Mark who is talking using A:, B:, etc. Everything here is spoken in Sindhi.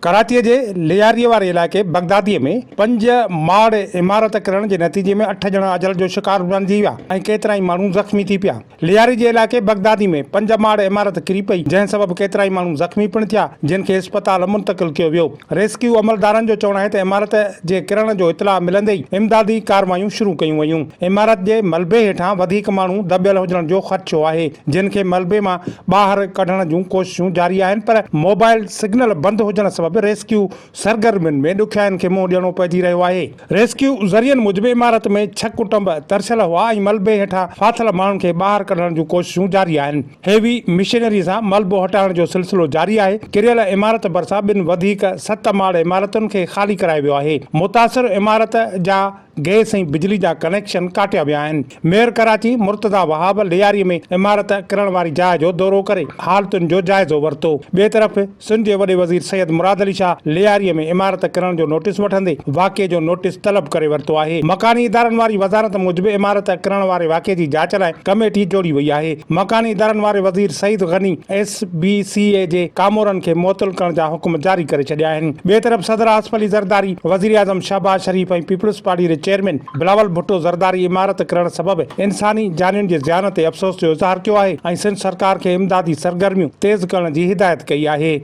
A: ڪراچيء جي لياريء واري علائقي بغداديء ۾ پنج ماڙ عمارت ڪرڻ جي نتيجي ۾ اٺ ڄڻا اجل جو شڪار بڻجي ويا ۽ ڪيترائي ماڻهو زخمي ٿي پيا. لياري جي علائقي بغدادي ۾ پنج ماڙ عمارت ڪري پئي، جنهن سبب ڪيترائي ماڻهو زخمي پڻ ٿيا، جن کي اسپتال منتقل ڪيو ويو. ريسڪيو عملدارن جو چوڻ آهي ته عمارت جي ڪرڻ جو اطلاع ملندي ئي امدادي ڪارروايون شروع ڪيون ويون. عمارت جي ملبي هيٺان وڌيڪ ماڻهو دٻيل هجڻ جو خدشو آهي، جن کي ملبي مان ٻاهر ڪڍڻ جون ڪوششون جاري آهن پر موبائل سگنل بند هجڻ سبب ريسڪيو سرگرمين ۾ ڏکيائين کي منهن ڏيڻو پئجي رهيو آهي. ريسڪيو ذريعن موجب عمارت ۾ ڇهه ڪٽنب ترسيل هئا ۽ ملبي هيٺان ڦاٿل ماڻهن کي ٻاهر ڪڍڻ جون ڪوششون جاري آهن. هيوي مشينري سان ملبو هٽائڻ جو سلسلو جاري آهي. ڪريل عمارت ڀرسان ٻن وڌيڪ ست ماڙ عمارتن کي خالي ڪرايو ويو آهي. متاثر عمارت جا گئس ۽ بجلي جا ڪنيڪشن ڪاٽيا ويا آهن. ميئر ڪراچي مرتضيٰ وهاب لياري ۾ عمارت ڪرڻ واري جاء جو دورو ڪري حالتن جو جائزو ورتو. ٻئي طرف سنڌ جي وڏي وزير سيد مراد علي شاهه لياري ۾ عمارت ڪرڻ جو نوٽيس وٺندي واقعي جو نوٽيس طلب ڪري ورتو آهي. مڪاني ادارن واري وزارت موجب عمارت ڪرڻ واري واقعي جي جاچ لاء ڪميٽي جوڙي وئي آهي. مڪاني ادارن واري وزير Saeed Ghani S B C A جي ڪامورن کي معطل ڪرڻ جا حڪم جاري ڪري ڇڏيا آهن. ٻئي طرف صدر آصف علي زرداري، وزيراعظم شهباز شريف ۽ پيپلز پارٽي جي چيئرمين بلاول ڀٽو زرداري عمارت ڪرڻ سبب انساني جانين جي زيان تي افسوس جو اظهار ڪيو آهي ۽ سنڌ سرڪار کي امدادي سرگرميون تيز ڪرڻ جي هدايت ڪئي آهي.